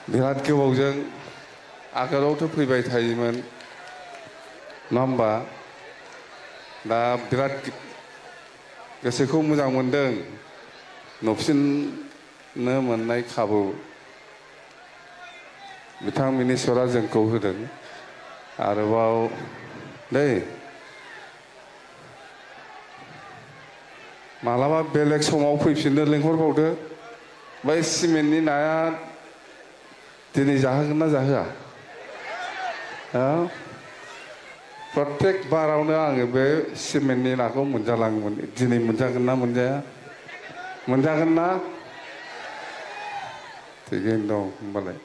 बिराद गोबावजों आगोलावथ' फैबाय थायोमोन नङा होमबा दा बिराद गोसोखौ मोजां मोनदों नुफिननो मोननाय खाबु बिथां मिनिस्वरा जोंखौ होदों आरोबाव दै मालाबा बेलेग समाव फैफिननो लिंहरबावदो बै सिमेन्टनि नाया दिनै जाहोगोन ना जाहोआ प्रत्येक बारावनो आङो बे सिमेन्टनि नाखौ मोनजालाङोमोन दिनै मोनजागोन ना मोनजाया मोनजागोन ना थिगैनो दं होमबालाय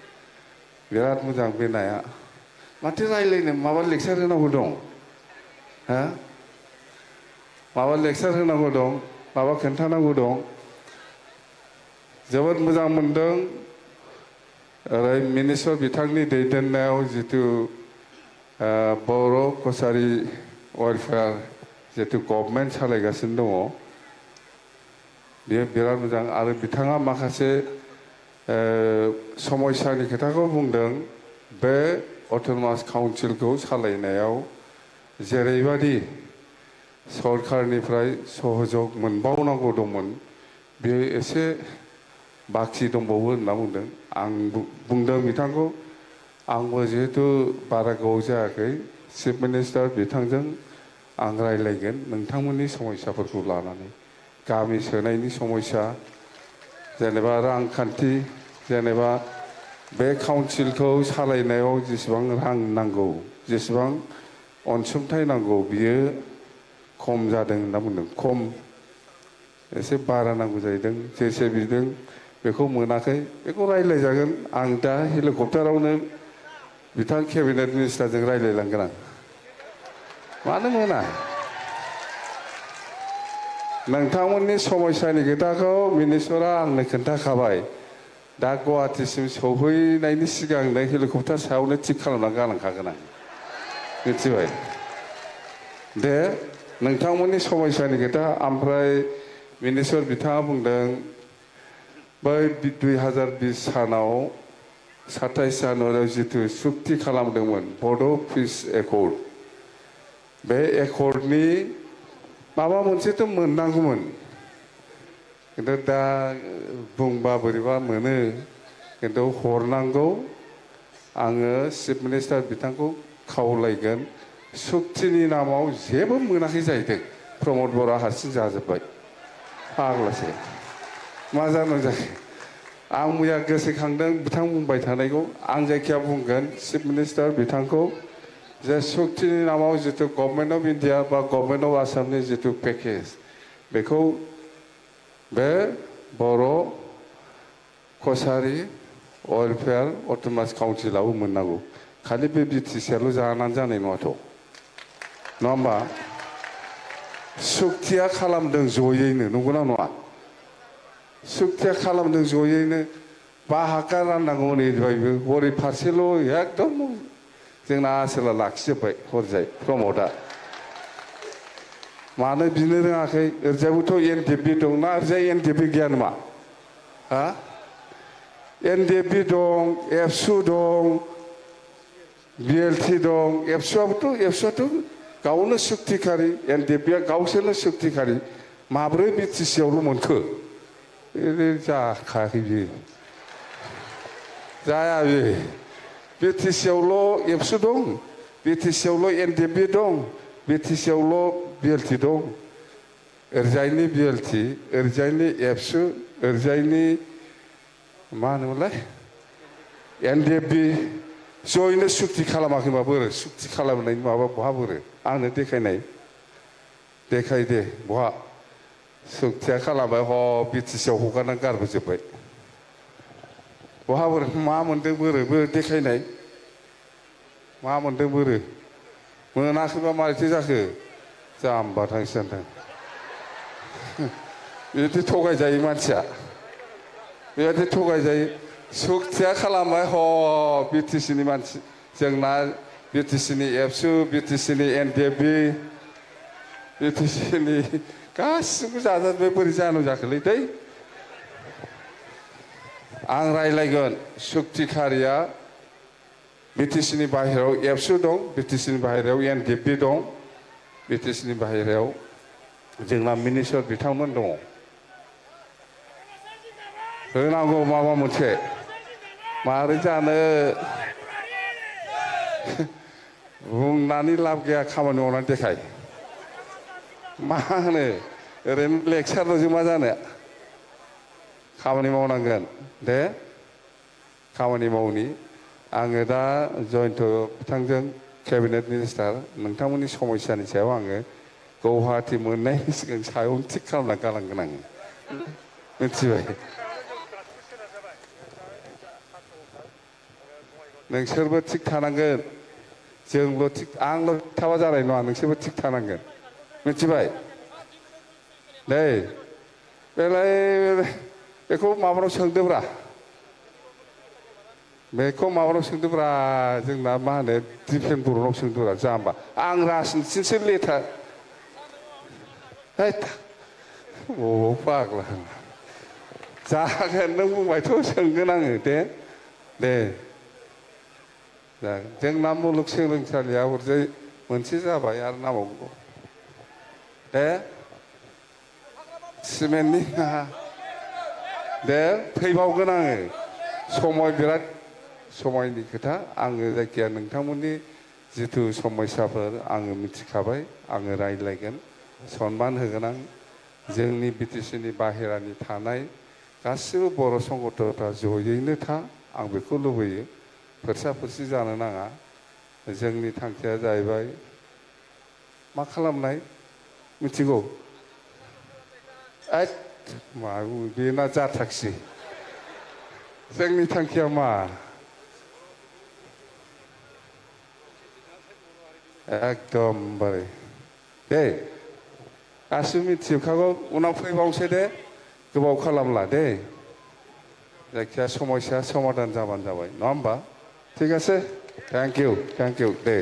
बिराद मोजां बे नाया माथो रायलायनो माबा लेक्सार होनांगौ दं हा माबा लेक्सार होनांगौ दं माबा खोन्थानांगौ दं जोबोद मोजां मोनदों ओरै मिनिस्वर बिथांनि दैदेननायाव जिथु बर' कसारि वेलफेयार जिथु गभर्नमेन्ट सालायगासिनो दङ बेयो बिराद मोजां आरो बिथाङा माखासे समयसानि खोथाखौ बुंदों बे अट'नमास काउन्सिलखौ सालायनायाव जेरैबायदि सरकारनिफ्राय सहयोग मोनबावनांगौ दंमोन बेयो एसे बाखि दंबावो होनना बुंदों आं बुंदों बिथांखौ आंबो जिहेतु बारा गोबाव जायाखै चिफ मिनिस्टार बिथांजों आं रायज्लायगोन नोंथांमोननि समयसाफोरखौ लानानै गामि सोनायनि समयसा जेनेबा रांखान्थि जेनेबा बे काउन्सिलखौ सालायनायाव जेसेबां रां नांगौ जेसेबां अनसुंथाइ नांगौ बियो खम जादों होनना बुंदों खम एसे बारा नांगौ जाहैदों जेसे बिदों बेखौ मोनाखै बेखौ रायज्लायजागोन आं दा हेलिकप्टारावनो बिथां केबिनेट मिनिस्टारजों रायज्लायलांगोन आं मानो मोना नोंथांमोननि समयसानि खोथाखौ मिनिस्टरा आंनो खोन्थाखाबाय दा गुवाहाटिसिम सौहैनायनि सिगांनो हेलिकप्टार सायावनो थिग खालामना गालांखागोन आं मिथिबाय दे नोंथांमोननि समयसानि खोथा ओमफ्राय मिनिस्टर बिथाङा बुंदों बै 2020 सानाव 27 जानुवारियाव जिथु सुक्ति खालामदोंमोन बड' पिस एकर्ड बे एकर्डनि माबा मोनसेथ' मोननांगौमोन खिन्थु दा बुंबा बोरैबा मोनो खिन्थु हरनांगौ आङो चिफ मिनिस्टार बिथांखौ खावलायगोन सुक्तिनि नामाव जेबो मोनाखै जाहैदों प्रमद बर'आ हारसिं जाजोब्बाय फाग्लासो मा जानो जाखो आं मैया गोसोखांदों बिथां बुंबाय थानायखौ आं जायखिया बुंगोन चिफ मिनिस्टार बिथांखौ जे सुक्तिनि नामाव जिथु गभर्नमेन्ट अफ इन्डिया बा गभर्नमेन्ट अफ आसामनि जिथु पेकेज बेखौ बे बर' कसारि वेलफेयार अट'नमास काउन्सिलाबो मोननांगौ खालि बे बिटिसिआल' जानानै जानाय नङाथ' नङा होमबा सुक्तिया खालामदों जयैनो नंगौना नङा सुक्तिया खालामदों जयैनो बाहागा राननांगौ नैबायबो हरै फारसेल' एकदम जोंना आसोला लाखिजोब्बाय हरजाय प्रमदआ मानो बिनो रोङाखै ओरैजायबोथ' एनडिएफबि दं ना ओरैजाय एनडिएफबि गैया नामा हा एनडिएफबि दं एबसु दं बिएलटि दं एबसुआथ' गावनो सुक्तिखारि एनडिएफबिआ गावसोरनो सुक्तिखारि माब्रै बिटिसिआवल' मोनखो जाखायाखै बियो जाया बे बिटिसिआवल' एबसु दं बिटिसिआवल' एनडिएफबि दं बिटिसिआवल' बिएलटि दं ओरैजायनि बिएलटि ओरैजायनि एबसु ओरैजायनि मा होनोमोनलाय एनडिएफबि जयैनो सुक्ति खालामाखैबा बोरो सुक्ति खालामनायनि माबा बहा बोरो आंनो देखायनाय देखाय दे बहा सुक्तिया खालामबाय ह बिटिसिआव हगारनानै गारबोजोब्बाय बहा बोरो मा मोनदों बोरो देखायनाय मा मोनदों बोरो मोनाखैबा मारैथो जाखो जाम्बा थांसि सानदों बिदि थगायजायो मानसिया बेबायदि थगायजायो सुक्तिया खालामबाय ह बिटिसिनि मानसि जोंना बिटिसिनि एबसु बिटिसिनि एनडिएफबि बिटिसिनि गासिबो जाजाजोब्बाय बोरै जानो जाखोलै दै आं रायलायगोन सुक्तिखारिया बिटिसिनि बाहेरायाव एबसु दं बिटिसिनि बाहेरायाव एनडिएफबि दं बिटिसिनि बाहेरायाव जोंना मिनिस्टार बिथांमोन दङ होनांगौ माबा मोनसे मारै जानो बुंनानै लाब गैया खामानि मावनानै देखाय मा होनो ओरैनो लेक्सारल'जों मा जानो खामानि मावनांगोन दे खामानि मावनि आङो दा जयन्त बिथांजों केबिनेट मिनिस्टार नोंथांमोननि समस्यानि सायाव आङो गुवाहाटि मोननायनि सिगां सायावनो थिग खालामना गालांगोन आङो मिथिबाय नोंसोरबो थिग थानांगोन जोंल' थिग आंल' थाबा जानाय नङा नोंसोरबो थिग थानांगोन मिथिबाय दे बेलाय बेखौ माबानाव सोंदोब्रा बेखौ माबानाव सोंदोब्रा जोंना मा होनो दिपेन बर'नाव सोंदोब्रा जाम्बा आं राजनिथिसो लेथार है बबाव फाग्ला जागोन नों बुंबायथ' सोंगोन आङो दे दे जागोन जोंना मुलुगसोलोंसालिया हरजाय मोनसे जाबाय आरो नांबावगौ दे सिमेन्टनि दे फैबावगोन आङो समय बिराद समायनि खोथा आङो जायखिया नोंथांमोननि जिथु समस्याफोर आङो मिथिखाबाय आङो रायज्लायगोन सनमान होगोन आं जोंनि बिटिसिनि बाहेरानि थानाय गासिबो बर' संगठनफ्रा जयैनो था आं बेखौ लुबैयो फोरसा फोरसि जानो नाङा जोंनि थांखिया जाहैबाय मा खालामनाय मिथिगौ मा बेना जाथाखसै जोंनि थांखिया मा एकदमबारे दे गासिबो मिथिजोबखागौ उनाव फैबावनोसै दे गोबाव खालामला दे जायखिया समस्या समाधान जाबानो जाबाय नङा होमबा ঠিক আছে थेंक इउ दे